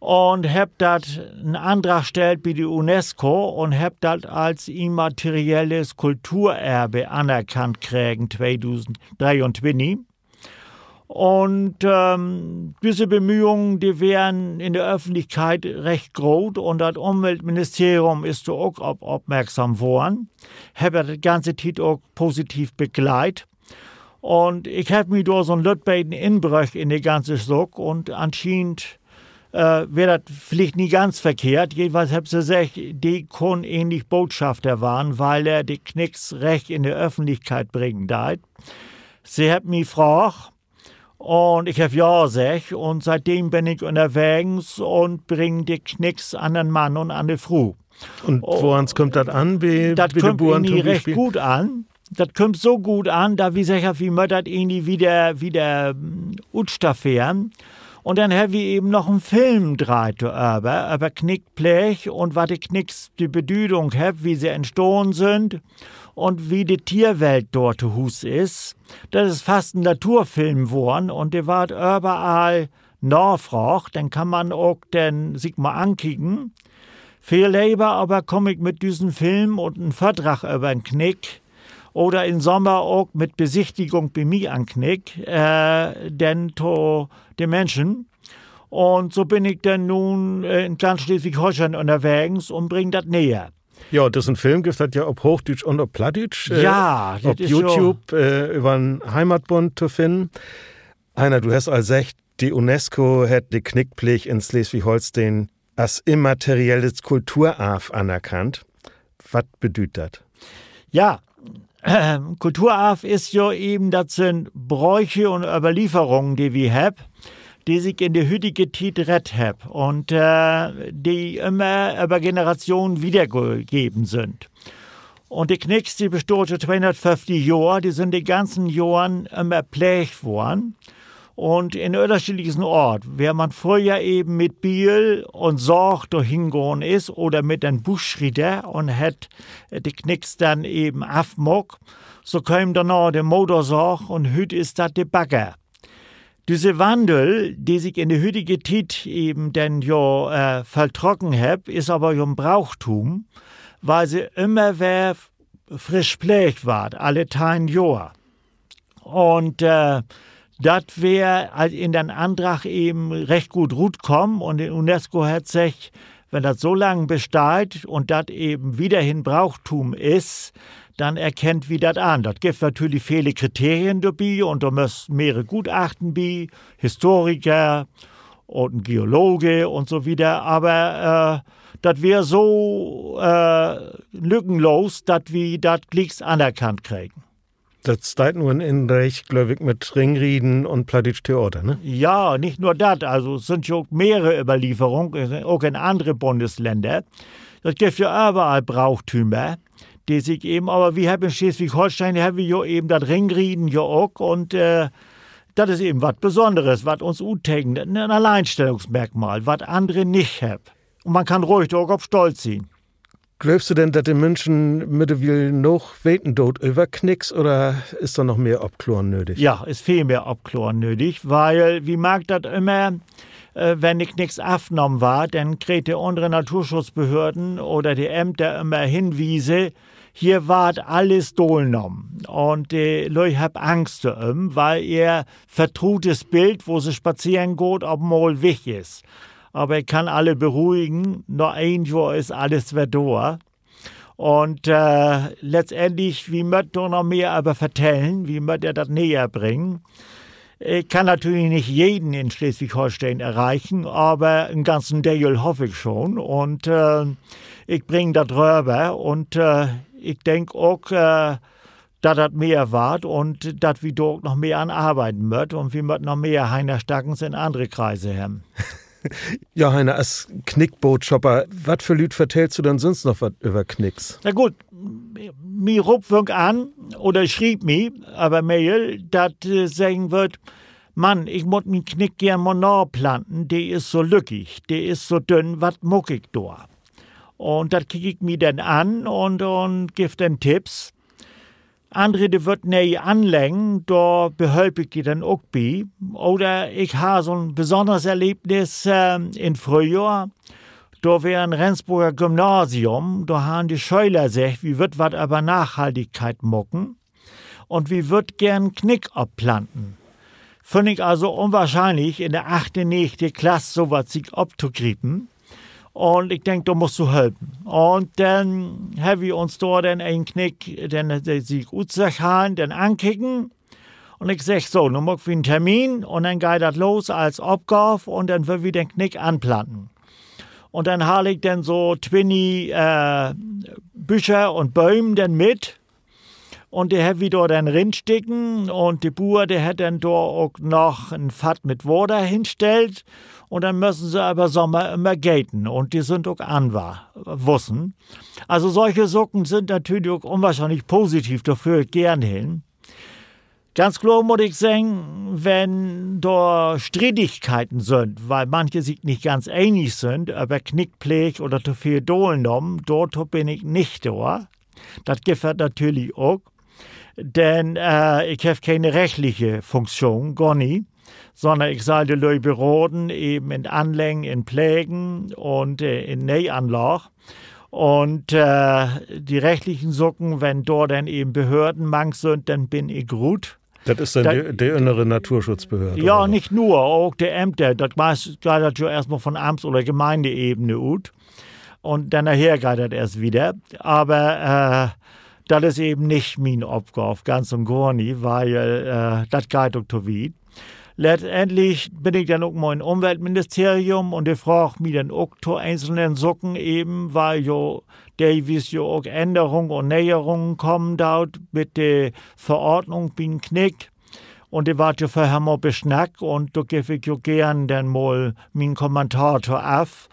Un hebbt dat en Andrag stellt bi de UNESCO un hebbt dat as immaterielles Kulturerbe anerkannt kregen, tweedusend dreeuntwintig. Un düsse Bemühungen, de weren in de Öffentlichkeit recht groot un dat Umweltministerium is dor ok op opmerksam worrn. Hebbt dat de ganze Tiet ok positiv begleit. Un ik heff mi dor so'n lütt beten inbröcht in de ganze Saak un anschienend weer dat villicht nich ganz verkehrt. Jedenfalls hebbt se seggt, de kunn egentlich Botschafter warrn, wiel he de Knicks recht in de Öffentlichkeit bringen deit. Se hebbt mi fraagt, Un ik heff ja seggt un sietdem bün ik ünnerwegens un bring de Knicks an den Mann un an de Fru. Un woans kümmt dat an bi, dat bi de kümmt Buern irgendwie recht goot an. Dat kümmt so goot an, dat wi seggt hebbt, wi mööt dat irgendwie wieder, wieder, mm, utstafferen. Un denn hebbt wi even noch en Film dreiht doröver, över Knickpleeg un wat de Knicks de Bedüdung hebbt, wie se entstahn sünd un wie de Tierwelt dor to Huus is. Dat is fast en Naturfilm worrn un de warrt överall nafraagt. Den kann man ok denn sik mal ankieken. Veel lever aver kumm ik mit düssen Film un en Vördrag över 'n Knick oder in Sommer ok mit Besichtigung bi mi an Knick, äh, denn to de Minschen. Un so bün ik denn nu, äh, in ganz Sleswig-Holsteen ünnerwegens un bring dat neger. Ja, düssen Film gifft dat ja op Hoochdüütsch un op Plattdüütsch, äh, ja, op YouTube, äh, över'n Heimatbund to finnen. Heiner, du hest al seggt, de UNESCO hett de Knickpleeg in Sleswig-Holsteen as immaterielles Kulturarv anerkannt. Wat bedüüdt dat? Ja, Kulturarv is jo even, dat sünd Bräuche un Överlieferungen, de wi hebbt, de sik in de hütige Tiet rett hebbt un, äh, de ümmer över Generationen wiedergeven sünd. Un de Knicks, de bestaht jo tweehunnertföfftig Johr, de sünd de ganzen Johren ümmer pleegt worrn. Un in ünnerschiedlichsten Oort, wo man fröher even mit Biel un Saag dor hingahn is oder mit den Buschrieter un hett de Knicks denn even afmaakt, so keem dorna de Motorsaag un hüüt is dat de Bagger. Düsse Wandel, de sik in de hütige Tiet even denn jo, äh, vulltrocken hett, is aver jo 'n Brauchtum, wiel se ümmer weer frisch pleegt warrt, alle teihn Johr. Un, äh, dat weer al in den Andrag even recht goot rutkamen un de UNESCO hett seggt, wenn dat so lang besteiht un dat even wiederhen Brauchtum is, denn erkennt wi dat an. Dat gifft natürlich vele Kriterien dorbi un dor mööt mehre Gutachten bi, Historiker un en Geologe un so wieder. Aver, äh, dat weer so, äh, lückenlos, dat wi dat glieks anerkannt kregen. Dat steiht nu in een Reeg, glööv ik, mit Ringrieden un plattdüütsch Theater, ne? Ja, nich nur dat. Also, sünd ja ok mehre Överlieferungen, ok in annere Bunneslänner. Dat gifft ja överall Brauchtümer, de sik even, aver wi hebbt in Sleswig-Holsteen, hebbt wi jo even dat Ringrieden ja ok un, äh, dat is even wat Besonneres, wat uns uttekent, en Alleinstellungsmerkmal, wat annere nich hebbt. Un man kann ruhig dor ok op stolt sien. Glöövst du denn, dat de Minschen middewiel noog weten doot över Knicks oder is dor noch mehr Opkloren nödig? Ja, is veel mehr Opkloren nödig, wiel wi markt dat ümmer, äh, wenn de Knicks afnahmen warrt, denn kriegt de annere Naturschutzbehörden oder de Ämter ümmer Hinwiese, hier warrt alles daalnahmen. Un de Lüüd hebbt Angst dorüm, wiel ehr vertrutes Bild, wo se spazeren gaht, op mal weg is. Aver ik kann alle beruhigen, na een Johr is alles weer dor. Un, äh, letztendlich, wi mööt dor noch mehr över vertellen, wi mööt ehr dat neger bringen. Ik kann natürlich nich jeden in Sleswig-Holsteen erreichen, aver en ganzen Deel hoff ik schon. Un, äh, ik bring dat röver un, äh, ik denk ok, äh, dat dat mehr warrt un dat wi dor ok noch mehr an arbeiden mööt un wi mööt noch mehr Heiner Stackens in annere Kreise hebben. Ja, Heiner, as Knickbootschopper, wat för Lüüd vertellst du denn sünst noch wat över Knicks? Na goot, mi roopt welk an oder schrievt mi över Mail, dat, äh, seggen wüllt, Mann, ik mutt mien Knick geern mal naplanten, de is so lückig, de is so dünn, wat maak ik dor? Un dat kiek ik mi denn an un, un giff denn Tipps. Annere, de wüllt nee anleggen, dor behelp ik de denn ok bi. Oder ik harr so'n besonners Erlebnis, äh, in Fröhjohr. Dor weer en Rendsborger Gymnasium, dor harrn de Schöler seggt, wi wüllt wat över Nachhaltigkeit maken. Un wi wüllt geern Knick opplanten. Finn ik also unwahrscheinlich, in de achte, negente Klass so wat sik optogriepen. Un ik denk, dor musst du helpen. Un denn hebbt wi uns dor denn een Knick, den de sik utsöcht harrn, denn ankeken. Un ik segg: So, nu maakt wi en Termin un denn geiht dat los as Opgaav un denn wüllt wi den Knick anplanten. Un denn haal ik denn so twintig, äh, Büscher un Bööm denn mit. Un de hebbt wi dor denn rinsteken un de Buer, de hett denn dor ok noch en Fatt mit Water hinstellt. Un denn müssen se över Sommer ümmer geten un de sünd ok anwa-, wussen. Also solche Saken sünd natürlich ok unwahrscheinlich positiv, dor föhr ik geern hen. Ganz kloor mutt ik seggen, wenn dor Striedigkeiten sünd, wiel manche sik nich ganz enig sünd över Knickpleeg oder to veel Daal nahmen, dorto bün ik nich dor. Dat gifft dat natürlich ok. Denn, äh, ik heff kene rechtliche Funktion, gor nich, sonnern ik sall de Lüüd beraden, even in Anleggen, in Plegen un, äh, in Neeanlaag. Un, äh, de rechtlichen Saken, wenn dor denn even Behörden mank sünd, denn bün ik rut. Dat is denn de, de ünnere Naturschutzbehörd, ja, nich nur, ok de Ämter, dat meist geiht dat jo eerstmal von Amts- oder Gemeindeebene ut. Un denn naher geiht dat eerst wieder. Aver, äh, dat is even nich mien Opgaav, ganz un gor nich, wiel, äh, dat geiht ok to wiet. Letztendlich bün ik denn ok mal in Umweltministerium un de fraagt mi denn ok to eenzelnen Saken even, wiel jo deelwies jo ok Ännerungen un Neerungen kamen doot mit de Verordnung bi'n Knick. Un de warrt jo vörher mal besnackt un dor geev ik jo geern denn mal mien Kommentar to af.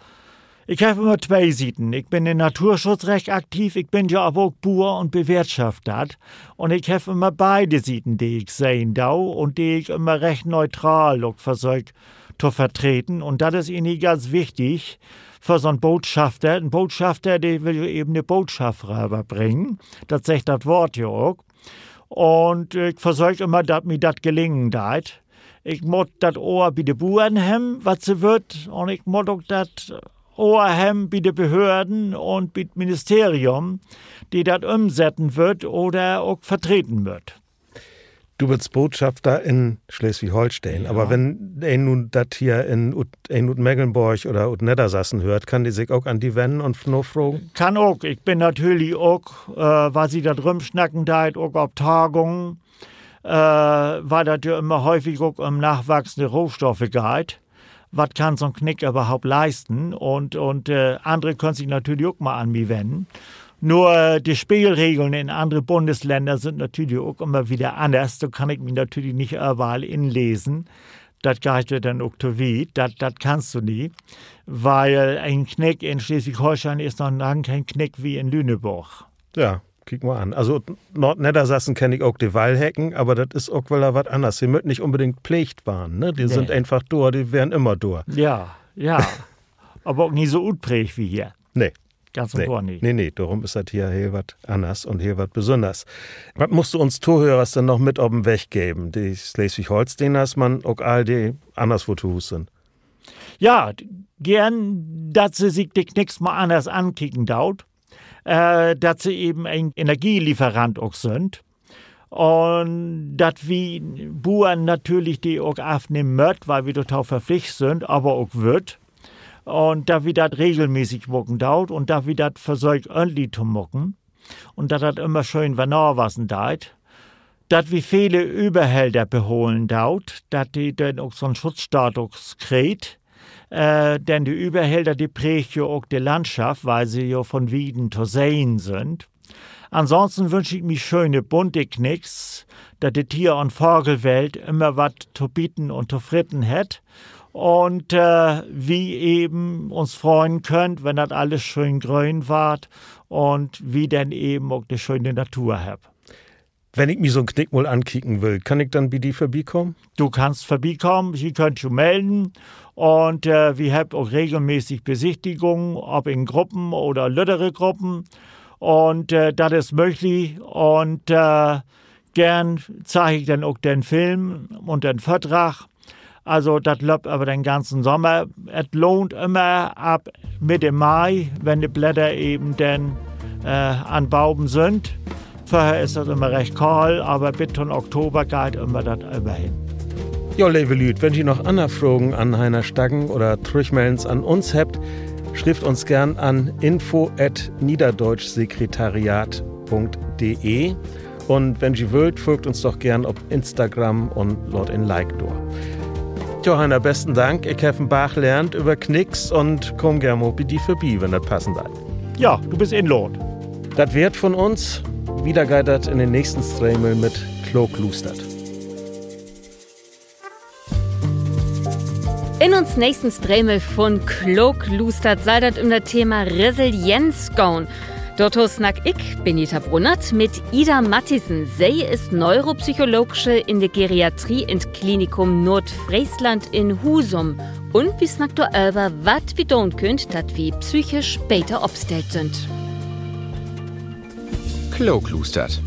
Ik heff ümmer twee Sieden. Ik bün in Naturschutzrecht aktiv, ik bün ja aver ok Buer un bewirtschaft dat. Un ik heff ümmer beide Sieden, de ik sehn do un de ik ümmer recht neutral ok versöök to vertreden. Un dat is egentlich ganz wichtig för so'n Botschafter. En Botschafter, de will jo even de Bootschaft röverbringen. Dat seggt dat Woort jo ok. Un ik versöök ümmer, dat mi dat gelingen deit. Ik mutt dat Ohr bi de Buern hebben, wat se wüllt, un ik mutt ok dat Ohr hebben bi de Behörden un bi't Ministerium, de dat ümsetten wüllt oder ok vertreden wüllt. Du büst Botschafter in Sleswig-Holsteen, aver wenn een nu dat hier in, ut, een ut Mekelnborg oder ut Neddersassen höört, kann de sik ok an di wennen un nafragen? Kann ok. Ik bün natürlich ok, äh, wiel sik dat rümsnacken deit, ok op Tagungen, äh, wiel dat jo ümmer häufig ok üm nachwachsende Rohstoffe geiht. Wat kann so'n Knick överhaupt leisten? Un, un, äh, annere köönt sik natürlich ok mal an mi wennen. Nur, äh, de Speelregeln in annere Bunneslänner sünd natürlich ok ümmer wieder anners. Dor kann ik mi natürlich nich överall inlesen. Dat geiht jo denn ok to wiet. Dat, dat kannst du nich. Wiel en Knick in Sleswig-Holsteen is noch lang keen Knick wie in Lüneborg. Ja, kiek mal an. Also, Noordneddersassen kenn ik ok de Wallhecken, aver dat is ok wedder wat anners. De mööt nich unbedingt pleegt warrn, ne? De sünd eenfach dor, de weren ümmer dor. Ja, ja. Aver ok nich so utpräägt wie hier. Nee. Ganz un gor nich. Nee, nee, dorüm is dat hier heel wat anners un heel wat Besünners. Wat muttst du uns Tohörers denn noch mit op den Weg geven, de Sleswig-Holsteeners, man ok all de annerswo to Huus sünd? Ja, geern, dat se sik de Knicks mal anners ankieken doot, äh, dat se even en Energielieferant ok sünd. Un dat wi Buern natürlich de ok afnehmen mööt, wiel wi dorto verpflicht sünd, aver ok wüllt. Un dat wi dat regelmäßig maken doot un dat wi dat versöökt, örnlich to maken. Un dat dat ümmer schöön wedder nawassen deit. Dat wi vele Överhölter beholen doot, dat de denn ok so'n Schutzstatus kriegt. Äh, denn de Överhölter, de präägt jo ok de Landschaft, wiel se jo von wieden to sehn sünd. Ansonsten wünsch ik mi schöne bunte Knicks, dat de Tier- un Vagelwelt ümmer wat to bieten un to freten hett. Un, äh, wi even uns freuen köönt, wenn dat allens schöön gröön warrt un wi denn even ok de schöne Natur hebbt. Wenn ik mi so'n Knick mal ankieken will, kann ik denn bi di vörbikamen? Du kannst vörbikamen, ji köönt jo mellen. Un, äh, wi hebbt ok regelmäßig Besichtigungen, ob in Gruppen oder lüttere Gruppen. Un, äh, dat is mööglich. Un, äh, geern zeig ik denn ok den Film un den Vördrag. Also, dat löppt över den ganzen Sommer. Et lohnt ümmer ab Mitte Mai, wenn de Blätter even denn, äh, an Bööm sünd. Vörher is dat ümmer recht kahl, aver bit to'n Oktober geiht ümmer dat överhen. Jo, leve Lüüd, wenn ji noch anner Fragen an Heiner Staggen oder Trüchmellens an uns hebbt, schrievt uns geern an info at niederdeutschsekretariat punkt de. Un wenn ji wüllt, folgt uns doch geern op Instagram un laat en Like dor. Jo, Heiner, besten Dank. Ik heff en Barg lehrt över Knicks un kaam geern mal bi di vörbi, wenn dat passen deit. Ja, du büst inlaadt. Dat weer 't von uns. Wieder geiht dat in den nächsten Stremel mit Klookluustert. In uns nächsten Stremel vun Klookluustert sall dat üm dat Thema Resilienz gahn. Dorto snack ik, Benita Brunnert, mit Ida Mathiesen. Se is Neuropsychologsche in de Geriatrie in't Klinikum Noordfreesland in Husum. Un wi snackt doröver, wat wi doon köönt, dat wi psychisch beter opstellt sünd. Klookluustert.